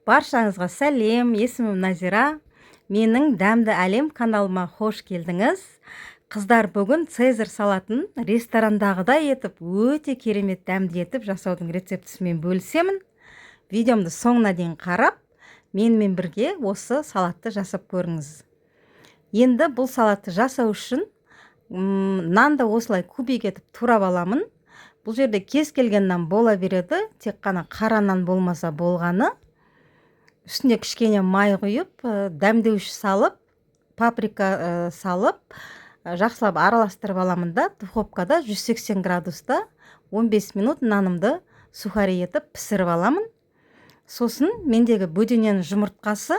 Баршаңызға сәлем, есімім Назира. Менің Дәмді әлем каналыма хош келдіңіз. Қыздар, бүгін цезарь салатын ресторандағыдай етіп, өте керемет дәмді етіп жасаудың рецептісімен бөлісемін. Видеомды соңына дейін қарап, менімен бірге осы салатты жасап көріңіз. Енді бұл салатты жасау үшін нанды осылай кубик етіп турап аламын. Бұл жерде кез келген нан бола береді, тек қана қара нан болмаса болғаны. Үстіне кішкене май құйып, дәмдеуіш салып, паприка салып, жақсылап араластырып аламын да, духовкада 180 градуста 15 минут нанымды сухари етіп пісіріп аламын. Сосын мендегі бөдененің жұмыртқасы,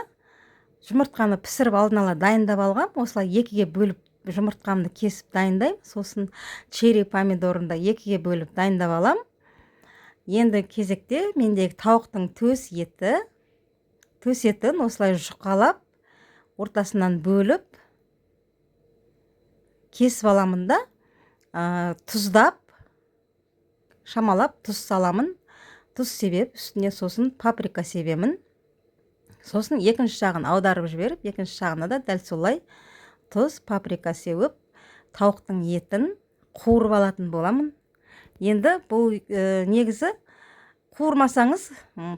жұмыртқаны пісіріп алдын ала дайындап алғам, осылай екіге бөліп жұмыртқамды кесіп дайындаймын. Сосын черри помидорын да екіге бөліп дайындап алам. Енді кезекте мендегі тауықтың төс еті. Төс етін осылай жұқалап, ортасынан бөліп кесіп аламын да, тұздап, шамалап тұз саламын. Тұз себеп, үстіне сосын паприка себемін. Сосын екінші жағын аударып жіберіп, екінші жағына да дәл солай тұз, паприка сеуіп, тауықтың етін қуырып алатын боламын. Енді бұл негізі қуырмасаңыз,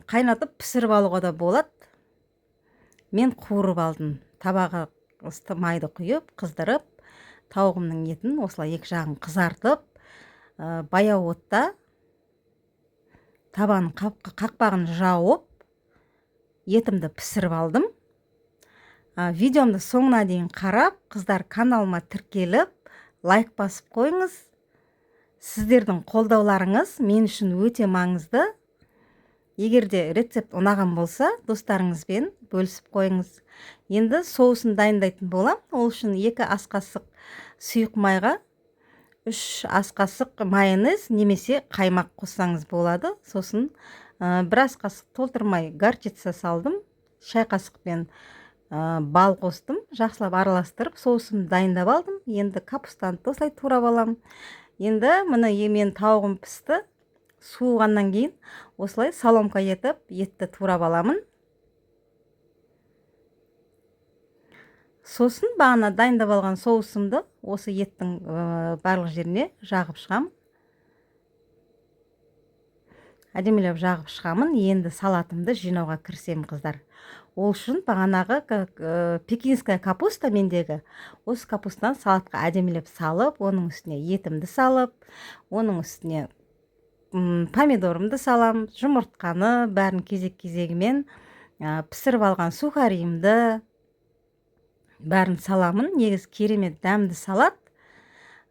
қайнатып пісіріп алуға да болады. Мен қуырып алдым. Табаға майды құйып, қыздырып, тауығымның етін осылай екі жағын қызартып, баяу отта табаның қақпағын жауып, етімді пісіріп алдым. Видеомды соңына дейін қарап, қыздар, каналыма тіркеліп, лайк басып қойыңыз. Сіздердің қолдауларыңыз мен үшін өте маңызды. Егер де рецепт ұнаған болса, достарыңызбен бөлісіп қойыңыз. Енді соусын дайындайтын болам. Ол үшін 2 ас қасық сұйық майға 3 ас қасық майонез немесе қаймақ қоссаңыз болады. Сосын 1 ас қасық толтырмай горчица салдым, шай қасықпен бал қостым. Жақсылап араластырып, соусымды дайындап алдым. Енді капустаны осылай турап алам. Енді міне, менің тауығым пісті. Суығаннан кейін осылай соломка етіп етті турап аламын. Сосын бағана дайындап алған соусымды осы еттің барлық жеріне жағып шығамын. Әдемілеп жағып шығамын. Енді салатымды жинауға кірісемін, қыздар. Ол үшін бағанағы пекинская капуста мендегі, осы капустаны салатқа әдемілеп салып, оның үстіне етімді салып, оның үстіне помидорымды салам, жұмыртқаны бәрін кезек-кезегімен, пісіріп алған сухариімді бәрін саламын. Негізі керемет дәмді салат,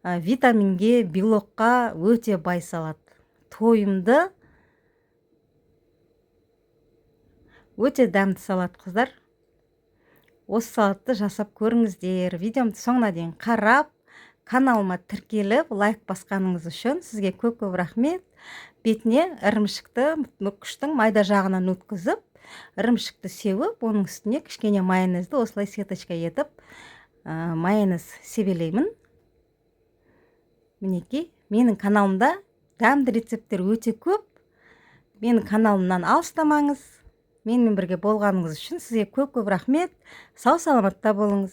витаминге, белокқа өте бай салат. Тойымды, өте дәмді салат, қыздар. Осы салатты жасап көріңіздер. Видеомды соңына дейін қарап, каналыма тіркеліп, лайк басқаныңыз үшін сізге көп-көп рахмет. Бетіне ірімшікті күштің майда жағынан өткізіп, ірімшікті сеуіп, оның үстіне кішкене майонезді осылай сеточка етіп, майонез себелеймін. Мінекей, менің каналымда дәмді рецепттер өте көп. Менің каналымнан алыстамаңыз. Менімен бірге болғаныңыз үшін сізге көп-көп рахмет. Сау саламатта болыңыз.